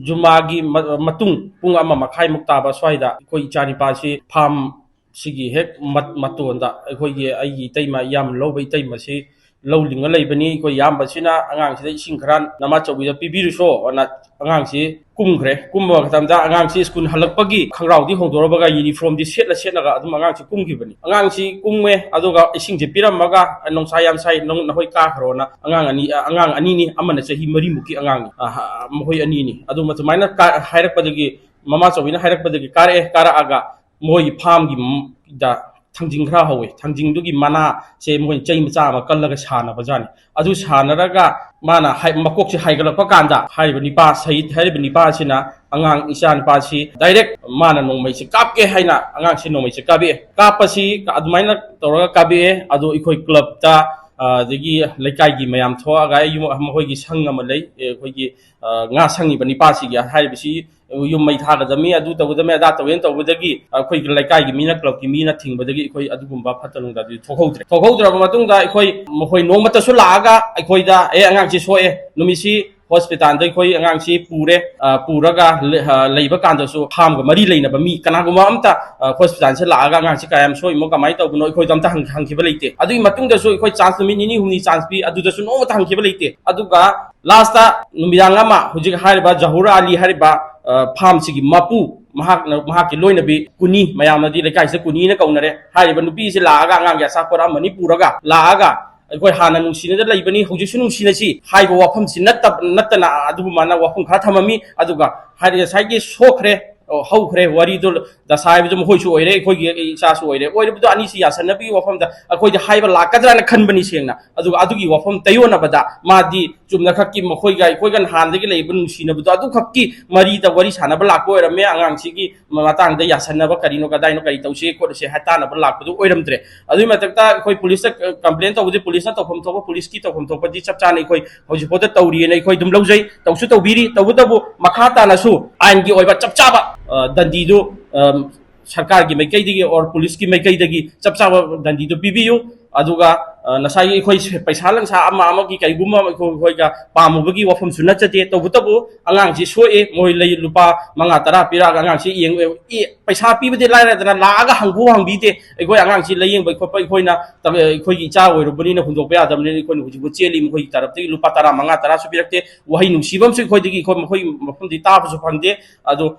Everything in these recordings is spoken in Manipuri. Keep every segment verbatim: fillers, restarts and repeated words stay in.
ꯖꯨꯃꯥꯒꯤ ꯃ-, ꯃꯇꯨꯡ ꯄꯨꯡ ꯑꯃ ꯃꯈꯥꯏꯃꯨꯛ ꯇꯥꯕ ꯁ꯭ꯋꯥꯏꯗ ꯑꯩꯈꯣꯏ ꯏꯆꯥꯅꯤꯄꯥꯁꯤ ꯐꯥꯝ ꯁꯤꯒꯤ ꯍꯦꯛ ꯃꯠ-, ꯃꯇꯣꯟꯗ ꯑꯩꯈꯣꯏꯒꯤ ꯑꯩꯒꯤ ꯏꯇꯩꯃ, ꯌꯥꯝ ꯂꯧꯕ ꯏꯇꯩꯃꯁꯤ ꯂꯧ ꯂꯤꯡꯉ ꯂꯩꯕꯅꯤ꯫ ꯑꯩꯈꯣꯏ ꯏꯌꯥꯝꯕꯁꯤꯅ ꯑꯉꯥꯡꯁꯤꯗ ꯏꯁꯤꯡ ꯈꯔ ꯅꯃꯥ ꯆꯧꯕꯤꯗ ꯄꯤꯕꯤꯔꯨꯁꯣ ꯑꯅ ꯑꯉꯥꯡꯁꯤ ꯀꯨꯝꯈ꯭ꯔꯦ꯫ ꯀꯨꯝꯕ ꯃꯇꯝꯗ ꯑꯉꯥꯡꯁꯤ ꯁ꯭ꯀꯨꯜ ꯍꯜꯂꯛꯄꯒꯤ ꯈꯪꯒ꯭ꯔꯥꯎꯗꯤ ꯍꯣꯡꯗꯣꯔꯛꯑꯒ ꯌꯨꯅꯤꯐꯣꯔꯝꯗꯤ ꯁꯦꯠꯂ ꯁꯦꯠꯂꯒ ꯑꯗꯨꯝ ꯑꯉꯥꯡꯁꯤ ꯀꯨꯝꯈꯤꯕꯅꯤ꯫ ꯑꯉꯥꯡꯁꯤ ꯀꯨꯝꯃꯦ, ꯑꯗꯨꯒ ꯏꯁꯤꯡꯁꯦ ꯄꯤꯔꯝꯃꯒ, "ꯅꯨꯡꯁꯥ ꯌꯥꯝ ꯁꯥꯏ, ꯅꯪ, ꯅꯈꯣꯏ ꯀꯥꯈ꯭ꯔꯣꯅ" ꯑꯉꯥꯡ ꯑꯅꯤ, ꯑꯉꯥꯡ ꯑꯅꯤꯅꯤ, ꯑꯃꯅ ꯆꯍꯤ ꯃꯔꯤꯃꯨꯛꯀꯤ ꯑꯉꯥꯡꯅꯤ꯫ ꯑ, ꯃꯈꯣꯏ ꯑꯅꯤꯅꯤ꯫ ꯑꯗꯨꯝ ꯑꯗꯨꯃꯥꯏꯅ ꯀꯥ-, ꯍꯥꯏꯔꯛꯄꯗꯒꯤ, ꯃꯃꯥ ꯆꯧꯕꯤꯅ ꯍꯥꯏꯔꯛꯄꯗꯒꯤ ꯀꯥꯔꯛꯑꯦ꯫ ꯀꯥꯔꯛꯑꯒ ꯃꯣꯏꯒꯤ ꯐꯥꯝꯒꯤ ꯃ-, ꯗ ꯊꯥꯡꯖꯤꯡ ꯈꯔ ꯍꯧꯋꯦ꯫ ꯊꯥꯡꯖꯤꯡꯗꯨꯒꯤ ꯃꯅꯥꯁꯦ ꯃꯣꯏꯅ ꯆꯩ ꯃꯆꯥ ꯑꯃ ꯀꯜꯂꯒ ꯁꯥꯟꯅꯕꯖꯥꯠꯅꯤ꯫ ꯑꯗꯨ ꯁꯥꯟꯅꯔꯒ ꯃꯥꯅ ꯍꯥꯏ-, ꯃꯀꯣꯛꯁꯦ ꯍꯥꯏꯒꯠꯂꯛꯄ ꯀꯥꯟꯗ, ꯍꯥꯏꯔꯤꯕ ꯅꯤꯄꯥ, ꯁꯍꯤꯗ ꯍꯥꯏꯔꯤꯕ ꯅꯤꯄꯥ ꯑꯁꯤꯅ ꯑꯉꯥꯡ, ꯏꯆꯥ ꯅꯤꯄꯥꯁꯤ ꯗꯥꯏꯔꯦꯛ ꯃꯥꯅ ꯅꯣꯡꯃꯩꯁꯦ ꯀꯥꯞꯀꯦ ꯍꯥꯏꯅ ꯑꯉꯥꯡꯁꯤ ꯅꯣꯡꯃꯩꯁꯦ ꯀꯥꯞꯄꯛꯑꯦ꯫ ꯀꯥꯞꯄꯁꯤ ꯑꯗꯨꯃꯥꯏꯅ ꯇꯧꯔꯒ ꯀꯥꯞꯄꯛꯑꯦ꯫ ꯑꯗꯣ ꯑꯩꯈꯣꯏ ꯀ꯭ꯂꯕꯇ, ꯑ, ꯑꯗꯒꯤ ꯂꯩꯀꯥꯏꯒꯤ ꯃꯌꯥꯝ ꯊꯣꯛꯑꯒ, ꯑꯩ ꯌꯨꯝ, ꯃꯈꯣꯏꯒꯤ ꯁꯪ ꯑꯃ ꯂꯩ, ꯑꯩꯈꯣꯏꯒꯤ, ꯑ, ꯉꯥ ꯁꯪꯉꯤꯕ ꯅꯤꯄꯥꯁꯤꯒꯤ ꯍꯥꯏꯔꯤꯕꯁꯤ ꯌꯨꯝ ꯃꯩ ꯊꯥꯒꯗꯕꯅꯤ, ꯑꯗꯨ ꯇꯧꯒꯗꯕꯅꯤ, ꯑꯗꯥ ꯇꯧꯒꯦꯅ ꯇꯧꯕꯗꯒꯤ ꯑꯩꯈꯣꯏꯒꯤ ꯂꯩꯀꯥꯏꯒꯤ ꯃꯤꯅ, ꯀ꯭ꯂꯕꯀꯤ ꯃꯤꯅ ꯊꯤꯡꯕꯗꯒꯤ ꯑꯩꯈꯣꯏ ꯑꯗꯨꯒꯨꯝꯕ ꯐꯠꯇ ꯅꯨꯡꯗ ꯑꯗꯨꯗꯤ ꯊꯣꯛꯍꯧꯗ꯭ꯔꯦ꯫ ꯊꯣꯛꯍꯧꯗ꯭ꯔꯕ ꯃꯇꯨꯡꯗ ꯑꯩꯈꯣꯏ ꯃꯈꯣꯏ ꯅꯣꯡꯃꯇꯁꯨ ꯂꯥꯛꯑꯒ ꯑꯩꯈꯣꯏꯗ, "ꯑꯦ, ꯑꯉꯥꯡꯁꯤ ꯁꯣꯛꯑꯦ", ꯅꯨꯃꯤꯠꯁꯤ ꯍꯣꯁꯄꯤꯇꯥꯜꯗ ꯑꯩꯈꯣꯏ ꯑꯉꯥꯡꯁꯤ ꯄꯨꯔꯦ꯫ ꯑ, ꯄꯨꯔꯒ ꯂꯩ-, ꯑ, ꯂꯩꯕ ꯀꯥꯟꯗꯁꯨ ꯐꯥꯝꯒ ꯃꯔꯤ ꯂꯩꯅꯕ ꯃꯤ ꯀꯅꯥꯒꯨꯝꯕ ꯑꯝꯇ, ꯑ, ꯍꯣꯁꯄꯤꯇꯥꯜꯁꯤꯗ ꯂꯥꯛꯑꯒ "ꯑꯉꯥꯡꯁꯤ ꯀꯌꯥꯝ ꯁꯣꯛꯏꯃꯣ, ꯀꯃꯥꯏꯅ ꯇꯧꯕꯅꯣ?" ꯑꯩꯈꯣꯏꯗ ꯑꯝꯇ ꯍꯪ-, ꯍꯪꯈꯤꯕ ꯂꯩꯇꯦ꯫ ꯑꯗꯨꯒꯤ ꯃꯇꯨꯡꯗꯁꯨ ꯑꯩꯈꯣꯏ ꯆꯥꯟꯁ ꯅꯨꯃꯤꯠ ꯅꯤꯅꯤ ꯍꯨꯝꯅꯤ ꯆꯥꯟꯁ ꯄꯤ, ꯑꯗꯨꯗꯁꯨ ꯅꯣꯡꯃꯇ ꯍꯪꯈꯤꯕ ꯂꯩꯇꯦ꯫ ꯑꯗꯨꯒ ꯂꯥꯁꯇ ꯅꯨꯃꯤꯗꯥꯡ ꯑꯃ ꯍꯧꯖꯤꯛ ꯍꯥꯏꯔꯤꯕ ꯖꯍꯨꯔ ꯑꯂꯤ ꯍꯥꯏꯔꯤꯕ, ꯑ, ꯐꯥꯝꯁꯤꯒꯤ ꯃꯄꯨ, ꯃꯍꯥꯛꯅ, ꯃꯍꯥꯛꯀꯤ ꯂꯣꯏꯅꯕꯤ ꯀꯨꯅꯤ, ꯃꯌꯥꯝꯅꯗꯤ ꯂꯩꯀꯥꯏꯁꯤꯗ ꯀꯨꯅꯤꯅ ꯀꯧꯅꯔꯦ, ꯍꯥꯏꯔꯤꯕ ꯅꯨꯄꯤꯁꯤ ꯂꯥꯛꯑꯒ ꯑꯉꯥꯡꯒꯤ ꯑꯆꯥꯄꯣꯠ ꯑꯃꯅꯤ ꯄꯨꯔꯒ ꯂꯥꯛꯑꯒ ꯑꯩꯈꯣꯏ ꯍꯥꯟꯅ ꯅꯨꯡꯁꯤꯅꯗ ꯂꯩꯕꯅꯤ, ꯍꯧꯖꯤꯛꯁꯨ ꯅꯨꯡꯁꯤꯅꯁꯤ ꯍꯥꯏꯕ ꯋꯥꯐꯝꯁꯤ ꯅꯠꯇ-, ꯅꯠꯇꯅ ꯑꯗꯨꯒꯨꯝꯕ ꯋꯥꯐꯝ ꯈꯔ ꯊꯝꯃꯝꯃꯤ꯫ ꯑꯗꯨꯒ ꯍꯥꯏꯗꯤ ꯉꯁꯥꯏꯒꯤ ꯁꯣꯛꯈ꯭ꯔꯦ, ꯑ, ꯍꯧꯈ꯭ꯔꯦ, ꯋꯥꯔꯤꯗꯨ ꯗꯁꯥ ꯍꯥꯏꯕꯗꯨ ꯃꯈꯣꯏꯁꯨ ꯑꯣꯏꯔꯦ, ꯑꯩꯈꯣꯏꯒꯤ ꯏꯆꯥꯁꯨ ꯑꯣꯏꯔꯦ꯫ ꯑꯣꯏꯔꯕꯗꯣ ꯑꯅꯤꯁꯤ ꯌꯥꯁꯟꯅꯕꯒꯤ ꯋꯥꯐꯝꯗ ꯑꯩꯈꯣꯏꯗ ꯍꯥꯏꯕ ꯂꯥꯛꯀꯗ꯭ꯔꯥꯅ ꯈꯟꯕꯅꯤ ꯁꯦꯡꯅ꯫ ꯑꯗꯨꯒ ꯑꯗꯨꯒꯤ ꯋꯥꯐꯝ ꯇꯩꯌꯣꯟꯅꯕꯗ ꯃꯥꯗꯤ ꯆꯨꯝꯅꯈꯛꯀꯤ ꯃꯈꯣꯏꯒ ꯑꯩꯈꯣꯏꯒ ꯅꯍꯥꯟꯗꯒꯤ ꯂꯩꯕ ꯅꯨꯡꯁꯤꯅꯕꯗꯣ ꯑꯗꯨꯈꯛꯀꯤ ꯃꯔꯤꯗ ꯋꯥꯔꯤ ꯁꯥꯟꯅꯕ ꯂꯥꯛꯄ ꯑꯣꯏꯔꯝꯃꯦ꯫ ꯑꯉꯥꯡꯁꯤꯒꯤ ꯃꯇꯥꯡꯗ ꯌꯥꯁꯟꯅꯕ ꯀꯔꯤꯅꯣ, ꯀꯗꯥꯏꯅꯣ, ꯀꯔꯤ ꯇꯧꯁꯤ ꯈꯣꯠꯂꯁꯤ ꯍꯥꯏ ꯇꯥꯟꯅꯕ ꯂꯥꯛꯄꯗꯨ ꯑꯣꯏꯔꯝꯗ꯭ꯔꯦ꯫ ꯑꯗꯨꯒꯤ ꯃꯊꯛꯇ ꯑꯩꯈꯣꯏ ꯄꯨꯂꯤꯁꯇ ꯀꯝꯄ꯭ꯂꯦꯟ ꯇꯧꯕꯗꯤ ꯄꯨꯂꯤꯁꯅ ꯇꯧꯐꯝ ꯊꯣꯛꯄ, ꯄꯨꯂꯤꯁꯀꯤ ꯇꯧꯐꯝ ꯊꯣꯛꯄꯗꯤ ꯆꯞ ꯆꯥꯅ ꯑꯩꯈꯣꯏ ꯍꯧꯖꯤꯛꯐꯥꯎꯗ ꯇꯧꯔꯤꯑꯅ ꯑꯩꯈꯣꯏ ꯑꯗꯨꯝ ꯂꯧꯖꯩ, ꯇꯧꯁꯨ ꯇꯧꯕꯤꯔꯤ꯫ ꯇꯧꯕꯇꯕꯨ ꯃꯈꯥ ꯇꯥꯅꯁꯨ ꯑꯥꯏꯟꯒꯤ ꯑꯣꯏꯕ ꯆꯞ ꯆꯥꯕ, ꯑ, ꯗꯟꯗꯤꯗꯨ, ꯑ, ꯁꯔꯀꯥꯔꯒꯤ ꯃꯥꯏꯀꯩꯗꯒꯤ or ꯄꯨꯂꯤꯁꯀꯤ ꯃꯥꯏꯀꯩꯗꯒꯤ ꯆꯞ ꯆꯥꯕ ꯗꯟꯗꯤꯗꯨ ꯄꯤꯕꯤꯌꯨ꯫ ꯑꯗꯨꯒ ꯉꯁꯥꯏꯒꯤ ꯑꯩꯈꯣꯏ ꯄꯩꯁꯥ ꯂꯪꯁꯥ ꯑꯃ ꯑꯃꯒꯤ ꯀꯔꯤꯒꯨꯝꯕ ꯑꯩꯈꯣꯏ ꯑꯩꯈꯣꯏꯒ ꯄꯥꯝꯃꯨꯕꯒꯤ ꯋꯥꯐꯝꯁꯨ ꯅꯠꯆꯗꯦ꯫ ꯇꯧꯕꯇꯕꯨ ꯑꯉꯥꯡꯁꯤ ꯁꯣꯛꯑꯦ, ꯃꯣꯏ ꯂꯩ ꯂꯨꯄꯥ ꯃꯉꯥ ꯇꯔꯥ ꯄꯤꯔꯛꯑꯒ ꯑꯉꯥꯡꯁꯤ ꯌꯦꯡꯉꯦ꯫ ꯑꯦ, ꯄꯩꯁꯥ ꯄꯤꯕꯗꯤ ꯂꯥꯏꯔꯗꯅ ꯂꯥꯛꯑꯒ ꯍꯪꯕꯨ ꯍꯪꯕꯤꯗꯦ꯫ ꯑꯩꯈꯣꯏ ꯑꯉꯥꯡꯁꯤ ꯂꯥꯏꯌꯦꯡꯕ ꯈꯣꯠꯄ ꯑꯩꯈꯣꯏꯅ ꯑꯩꯈꯣꯏꯒꯤ ꯏꯆꯥ ꯑꯣꯏꯔꯨꯕꯅꯤꯅ ꯍꯨꯟꯗꯣꯛꯄ ꯌꯥꯗꯕꯅꯤꯅ ꯑꯩꯈꯣꯏꯅ ꯍꯧꯖꯤꯛꯐꯥꯎ ꯆꯦꯜꯂꯤ꯫ ꯃꯈꯣꯏꯒꯤ ꯇꯔꯞꯇꯒꯤ ꯂꯨꯄꯥ ꯇꯔꯥ, ꯃꯉꯥ ꯇꯔꯥꯁꯨ ꯄꯤꯔꯛꯇꯦ꯫ ꯋꯥꯍꯩ ꯅꯨꯡꯁꯤꯕ ꯑꯃꯁꯨ ꯑꯩꯈꯣꯏꯗꯒꯤ ꯑꯩꯈꯣꯏ ꯃꯈꯣꯏ ꯃꯐꯝꯗꯤ ꯇꯥꯕꯁꯨ ꯐꯪꯗꯦ꯫ ꯑꯗꯣ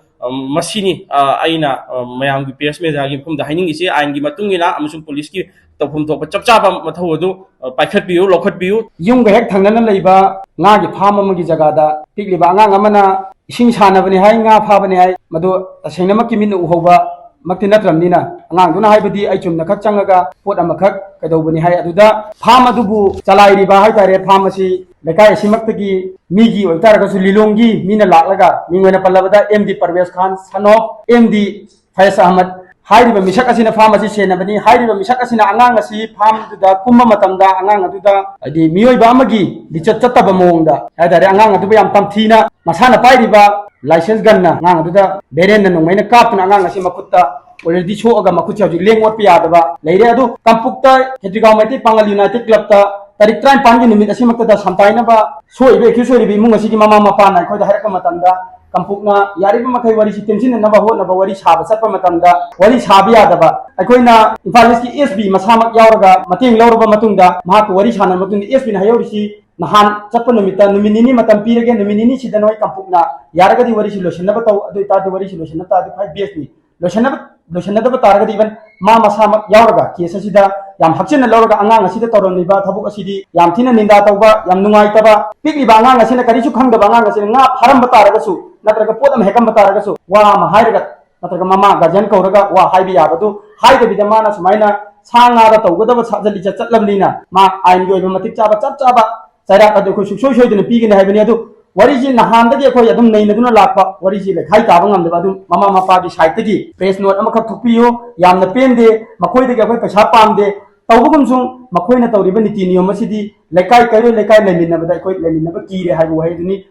ꯃꯁꯤꯅꯤ ꯑꯩꯅ ꯃꯌꯥꯝꯒꯤ ꯄ꯭ꯔꯦꯁ ꯃꯦꯗꯤꯌꯥꯒꯤ ꯃꯐꯝꯗ ꯍꯥꯏꯅꯤꯡꯉꯤꯁꯤ꯫ ꯑꯥꯏꯟꯒꯤ ꯃꯇꯨꯡ ꯏꯟꯅ ꯑꯃꯁꯨꯡ ꯄꯨꯂꯤꯁꯀꯤ ꯇꯧꯐꯝ ꯊꯣꯛꯄ ꯆꯞ ꯆꯥꯕ ꯃꯊꯧ ꯑꯗꯨ ꯄꯥꯏꯈꯠꯄꯤꯌꯨ, ꯂꯧꯈꯠꯄꯤꯌꯨ꯫ ꯌꯨꯝꯒ ꯍꯦꯛ ꯊꯪꯅꯅ ꯂꯩꯕ ꯉꯥꯒꯤ ꯐꯥꯝ ꯑꯃꯒꯤ ꯖꯒꯥꯗ ꯄꯤꯛꯂꯤꯕ ꯑꯉꯥꯡ ꯑꯃꯅ ꯏꯁꯤꯡ ꯁꯥꯟꯅꯕꯅꯤ ꯍꯥꯏ, ꯉꯥ ꯐꯥꯕꯅꯤ ꯍꯥꯏ, ꯃꯗꯨ ꯇꯁꯦꯡꯅꯃꯛꯀꯤ ꯃꯤꯠꯅ ꯎꯍꯧꯕ ꯃꯛꯇꯤ ꯅꯠꯇ꯭ꯔꯕꯅꯤꯅ, ꯑꯉꯥꯡꯗꯨꯅ ꯍꯥꯏꯕꯗꯤ ꯑꯩ ꯆꯨꯝꯅꯈꯛ ꯆꯪꯉꯒ ꯄꯣꯠ ꯑꯃꯈꯛ ꯀꯩꯗꯧꯕꯅꯤ ꯍꯥꯏ꯫ ꯑꯗꯨꯗ ꯐꯥꯝ ꯑꯗꯨꯕꯨ ꯆꯂꯥꯏꯔꯤꯕ ꯍꯥꯏꯇꯥꯔꯦ, ꯐꯥꯝ ꯑꯁꯤ ꯂꯩꯀꯥꯏ ꯑꯁꯤꯃꯛꯇꯒꯤ ꯃꯤꯒꯤ ꯑꯣꯏꯇꯥꯔꯒꯁꯨ ꯂꯤꯂꯣꯡꯒꯤ ꯃꯤꯅ ꯂꯥꯛꯂꯒ, ꯃꯤꯡ ꯑꯣꯏꯅ ꯄꯜꯂꯕꯗ M D Parvez Khan, son of M D Fayaz Ahmad ꯍꯥꯏꯔꯤꯕ ꯃꯤꯁꯛ ꯑꯁꯤꯅ ꯐꯥꯝ ꯑꯁꯤ ꯁꯦꯟꯅꯕꯅꯤ꯫ ꯍꯥꯏꯔꯤꯕ ꯃꯤꯁꯛ ꯑꯁꯤꯅ ꯑꯉꯥꯡ ꯑꯁꯤ ꯐꯥꯝꯗꯨꯗ ꯀꯨꯝꯕ ꯃꯇꯝꯗ ꯑꯉꯥꯡ ꯑꯗꯨꯗ, ꯍꯥꯏꯗꯤ, ꯃꯤꯑꯣꯏꯕ ꯑꯃꯒꯤ ꯂꯤꯆꯠ ꯆꯠꯇꯕ ꯃꯑꯣꯡꯗ ꯍꯥꯏꯇꯥꯔꯦ, ꯑꯉꯥꯡ ꯑꯗꯨꯕꯨ ꯌꯥꯝ ꯇꯝꯊꯤꯅ ꯃꯁꯥꯅ ꯄꯥꯏꯔꯤꯕ ꯂꯥꯏꯁꯦꯟꯁ ꯒꯟꯅ ꯑꯉꯥꯡ ꯑꯗꯨꯗ ꯕꯦꯔꯦꯟꯅ ꯅꯣꯡꯃꯩꯅ ꯀꯥꯞꯇꯨꯅ ꯑꯉꯥꯡ ꯑꯁꯤ ꯃꯈꯨꯠꯇ already ꯁꯣꯛꯑꯒ ꯃꯈꯨꯠꯁꯦ ꯍꯧꯖꯤꯛ ꯂꯦꯡ ꯑꯣꯠꯄ ꯌꯥꯗꯕ ꯂꯩꯔꯦ꯫ ꯑꯗꯨ ꯀꯥꯡꯄꯣꯛꯇ ꯈꯦꯇ꯭ꯔꯤꯒꯥꯎ ꯃꯩꯇꯩ ꯄꯥꯉꯜ ꯌꯨꯅꯥꯏꯇꯦꯠ ꯀ꯭ꯂꯕꯇ ꯇꯥꯔꯤꯛ ꯇꯔꯥꯅꯤꯄꯥꯟꯒꯤ ꯅꯨꯃꯤꯠ ꯑꯁꯤꯃꯛꯇꯗ ꯁꯝꯇꯥꯏꯅꯕ ꯁꯣꯛꯏꯕ, ꯑꯦꯀ꯭ꯌꯨꯁ ꯑꯣꯏꯔꯤꯕ ꯏꯃꯨꯡ ꯑꯁꯤꯒꯤ ꯃꯃꯥ ꯃꯄꯥꯅ ꯑꯩꯈꯣꯏꯗ ꯍꯥꯏꯔꯛꯄ ꯃꯇꯝꯗ, ꯀꯥꯡꯄꯣꯛꯅ ꯌꯥꯔꯤꯕ ꯃꯈꯩ ꯋꯥꯔꯤꯁꯤ ꯇꯦꯝꯁꯤꯟꯅꯅꯕ ꯍꯣꯠꯅꯕ, ꯋꯥꯔꯤ ꯁꯥꯕ ꯆꯠꯄ ꯃꯇꯝꯗ ꯋꯥꯔꯤ ꯁꯥꯕ ꯌꯥꯗꯕ, ꯑꯩꯈꯣꯏꯅ ꯏꯝꯐꯥꯜ ꯏꯁꯀꯤ ꯑꯦꯁ ꯄꯤ ꯃꯁꯥꯃꯛ ꯌꯥꯎꯔꯒ ꯃꯇꯦꯡ ꯂꯧꯔꯕ ꯃꯇꯨꯡꯗ, ꯃꯍꯥꯛꯀ ꯋꯥꯔꯤ ꯁꯥꯟꯅꯔꯕ ꯃꯇꯨꯡꯗ, ꯑꯦꯁ ꯄꯤꯅ ꯍꯥꯏꯍꯧꯔꯤꯁꯤ, "ꯅꯍꯥꯟ ꯆꯠꯄ ꯅꯨꯃꯤꯠꯇ ꯅꯨꯃꯤꯠ ꯅꯤꯅꯤ ꯃꯇꯝ ꯄꯤꯔꯒꯦ, ꯅꯨꯃꯤꯠ ꯅꯤꯅꯤꯁꯤꯗ ꯅꯣꯏ ꯀꯥꯡꯄꯣꯛꯅ ꯌꯥꯔꯒꯗꯤ ꯋꯥꯔꯤꯁꯤ ꯂꯣꯏꯁꯤꯟꯅꯕ ꯇꯧ, ꯑꯗꯨ ꯑꯣꯏꯇꯥꯔꯗꯤ ꯋꯥꯔꯤꯁꯤ ꯂꯣꯏꯁꯤꯟꯅꯕ ꯇꯥꯔꯗꯤ ꯈ꯭ꯋꯥꯏ ꯕꯦꯁꯅꯤ꯫ ꯂꯣꯏꯁꯤꯟꯅꯕ, ꯂꯣꯏꯁꯤꯟꯅꯗꯕ ꯇꯥꯔꯒꯗꯤ ꯏꯚꯟ ꯃꯥ ꯃꯁꯥꯃꯛ ꯌꯥꯎꯔꯒ ꯀꯦꯁ ꯑꯁꯤꯗ ꯌꯥꯝ ꯍꯛꯆꯤꯟꯅ ꯂꯧꯔꯒ ꯑꯉꯥꯡ ꯑꯁꯤꯗ ꯇꯧꯔꯝꯂꯤꯕ ꯊꯕꯛ ꯑꯁꯤꯗꯤ ꯌꯥꯝ ꯊꯤꯅ ꯅꯤꯟꯗꯥ ꯇꯧꯕ, ꯌꯥꯝ ꯅꯨꯡꯉꯥꯏꯇꯕ, ꯄꯤꯛꯂꯤꯕ ꯑꯉꯥꯡ ꯑꯁꯤꯅ ꯀꯔꯤꯁꯨ ꯈꯪꯗꯕ ꯑꯉꯥꯡ ꯑꯁꯤꯅ ꯉꯥ ꯐꯥꯔꯝꯕ ꯇꯥꯔꯒꯁꯨ, ꯅꯠꯇ꯭ꯔꯒ ꯄꯣꯠ ꯑꯃ ꯍꯦꯛꯂꯝꯕ ꯇꯥꯔꯒꯁꯨ, ꯋꯥ ꯑꯃ ꯍꯥꯏꯔꯒ, ꯅꯠꯇ꯭ꯔꯒ ꯃꯃꯥ ꯒꯥꯔꯖꯤꯌꯟ ꯀꯧꯔꯒ ꯋꯥ ꯍꯥꯏꯕ ꯌꯥꯕꯗꯨ ꯍꯥꯏꯗꯕꯤꯗ, ꯃꯥꯅ ꯁꯨꯃꯥꯏꯅ ꯁꯥ ꯉꯥꯗ ꯇꯧꯒꯗꯕ ꯁꯥꯖꯠ ꯂꯤꯆꯠ ꯆꯠꯂꯕꯅꯤꯅ, ꯃꯥ ꯑꯥꯏꯟꯒꯤ ꯑꯣꯏꯕ ꯃꯇꯤꯛ ꯆꯥꯕ ꯆꯞ ꯆꯥꯕ ꯆꯩꯔꯥꯛ ꯑꯗꯨ ꯑꯩꯈꯣꯏ ꯁꯨꯡꯁꯣꯏ ꯁꯣꯏꯗꯅ ꯄꯤꯒꯅꯤ ꯍꯥꯏꯕꯅꯤ꯫ ꯑꯗꯨ ꯋꯥꯔꯤꯁꯤ ꯅꯍꯥꯟꯗꯒꯤ ꯑꯩꯈꯣꯏ ꯑꯗꯨꯝ ꯅꯩꯅꯗꯨꯅ ꯂꯥꯛꯄ ꯋꯥꯔꯤꯁꯤ ꯂꯩꯈꯥꯏ ꯇꯥꯕ ꯉꯝꯗꯕ, ꯑꯗꯨꯝ ꯃꯃꯥ ꯃꯄꯥꯒꯤ ꯁꯥꯏꯠꯇꯒꯤ ꯄ꯭ꯔꯦꯁ ꯅꯣꯠ ꯑꯃꯈꯛ ꯊꯣꯛꯄꯤꯌꯨ, ꯌꯥꯝꯅ ꯄꯦꯟꯗꯦ, ꯃꯈꯣꯏꯗꯒꯤ ꯑꯩꯈꯣꯏ ꯄꯩꯁꯥ ꯄꯥꯝꯗꯦ꯫ ꯇꯧꯕꯒꯨꯝꯁꯨꯡ ꯃꯈꯣꯏꯅ ꯇꯧꯔꯤꯕ ꯅꯤꯇꯤ ꯅꯤꯌꯣꯝ ꯑꯁꯤꯗꯤ ꯂꯩꯀꯥꯏ ꯀꯩꯔꯣꯏ ꯂꯩꯀꯥꯏ ꯂꯩꯃꯤꯟꯅꯕꯗ ꯑꯩꯈꯣꯏ ꯂꯩꯃꯤꯟꯅꯕ ꯀꯤꯔꯦ ꯍꯥꯏꯕ ꯋꯥꯍꯩꯗꯨꯅꯤ꯫